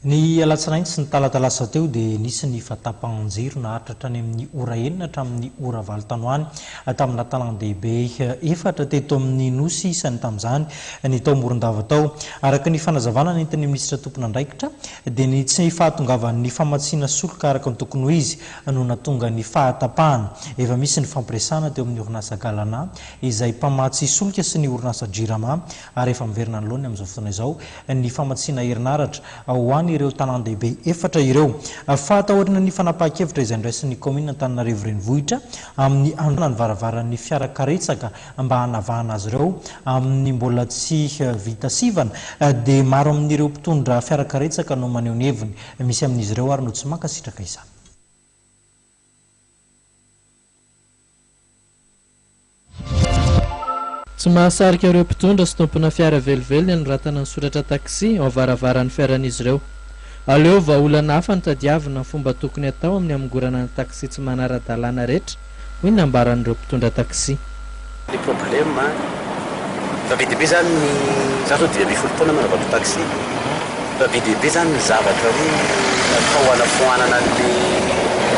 Ny alatsinainy sy ny talata lasa teo dia nisy ny fahatapahan-jiro naharitra hatrany amin'ny ora 6 hatramin'ny ora 8 tany ho any tamina tanàn-dehibe efatra teto amin'ny Nosy, isany tamin'izany ny tao Morondava tao. Araka ny fanazavana nentin'ny minisitra tompon'andraikitra dia ny tsy fahatongavan'ny famatsiana solika araka ny tokony ho izy no nahatonga ny fahatapahana. Efa misy ny fampiresahana teo amin'ny orinasa Galana izay mpamatsy solika sy ny orinasa Jirama ary efa miverina ny laoniny amin'izao fotoana izao ny famatsiana herinaratra ho an'ireo tanàn-dehibe efatra ireo. Fa taorian'ny fanapahan-kevitra izay noraisin'ny kaominina Antananarivo Renivohitra amin'ny hanoloana ny varavaran'ny fiara karetsaka mba hanavahana azy ireo amin'ny mbola tsy vita sivana dia maro amin'ireo mpitondra fiara karetsaka no maneho ny heviny. Misy amin'izy ireo ary no tsy mankasitraka izany. Tsy mahasarika ireo mpitondra sy tompona fiara velively ny hanoratana ny soratra taxi ao varavaran'ny fiaran'izy ireo. Aleo vahaolana hafa no tadiavina ny fomba tokony hatao amin'ny hamongorana ny taxi tsy manara-dalàna rehetra, hoy ny nambaran'ireo mpitondra taxi. Le problème an, efa be dia be zany ny, za zao 15 taona nanaovako taxi, efa be dia be zany ny zavatra hoe natao hanafoanana an'le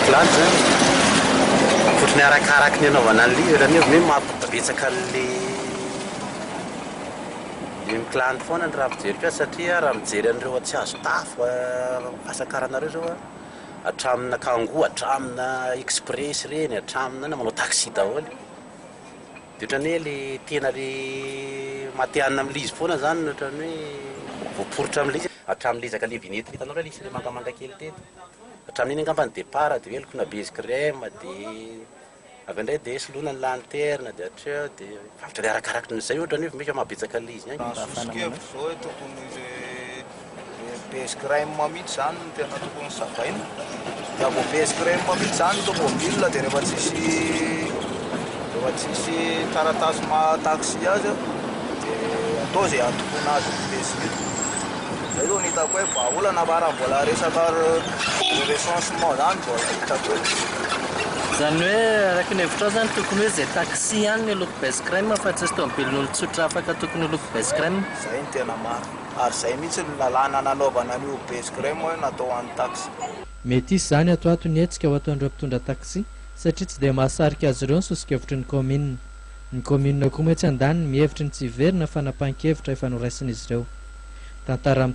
clade zany, ohatran'ny arakaraky ny anaovana an'le izy, ohatran'ny hoe mampibetsaka an'le le mi-clade foana ny raha fijeriko azy satria raha mijery an'ireo tsy azo tafo fasakarana reo zao an, hatramina kangoo, hatramina express reny, hatramina manao taxi daholo. Dia ohatran'ny hoe le tena le matihanina amin'ilay izy foana zany no ohatran'ny hoe voaporitra amin'ilay izy. Hatramin'ny resaka le vignette hitanao re nisy le mangamanga kely teto. Hatramin'iny angamba ny départ dia hoe lokona beige crème dia avy eo indray dia soloina ny lanterne dia hatreo dia ohatran'ny arakarakin'izay ohatran'ny hoe vao mainka mahabetsaka an'ilay izy ihany. Raha ny soso-kevitro izao hoe tokony Le beige crème mihitsy zany no tena tokony savaina. Raha vao beige crème mihitsy zany ny tomobile dia rehefa tsisy rehefa tsisy taratasy maha taxi azy dia atao izay hahatompoana azy ny beige io. Zay aloha no hitako hoe vahaolana fa raha mbola resaka recensement zany mbola hitako hoe. Izany hoe araka ny hevitrao izany tokony hoe izay taxi ihany no loko beige crème fa tsisy tomobilin'olon-tsotra afaka tokony ho loko beige crème. Zay no tena marina. Ary izay mihitsy no lalàna nanaovana an'io beige crème hoe natao ho an'ny taxi. Mety hisy izany ato ato ny hetsika ho ataon'ireo mpitondra taxi satria tsy dia mahasarika azy ireo ny sosokevitry ny kaominina. Ny kaominina koa moa etsy andaniny mihevitry ny tsy hiverina fanapahan-kevitra efa noraisin'izy ireo. Tantara.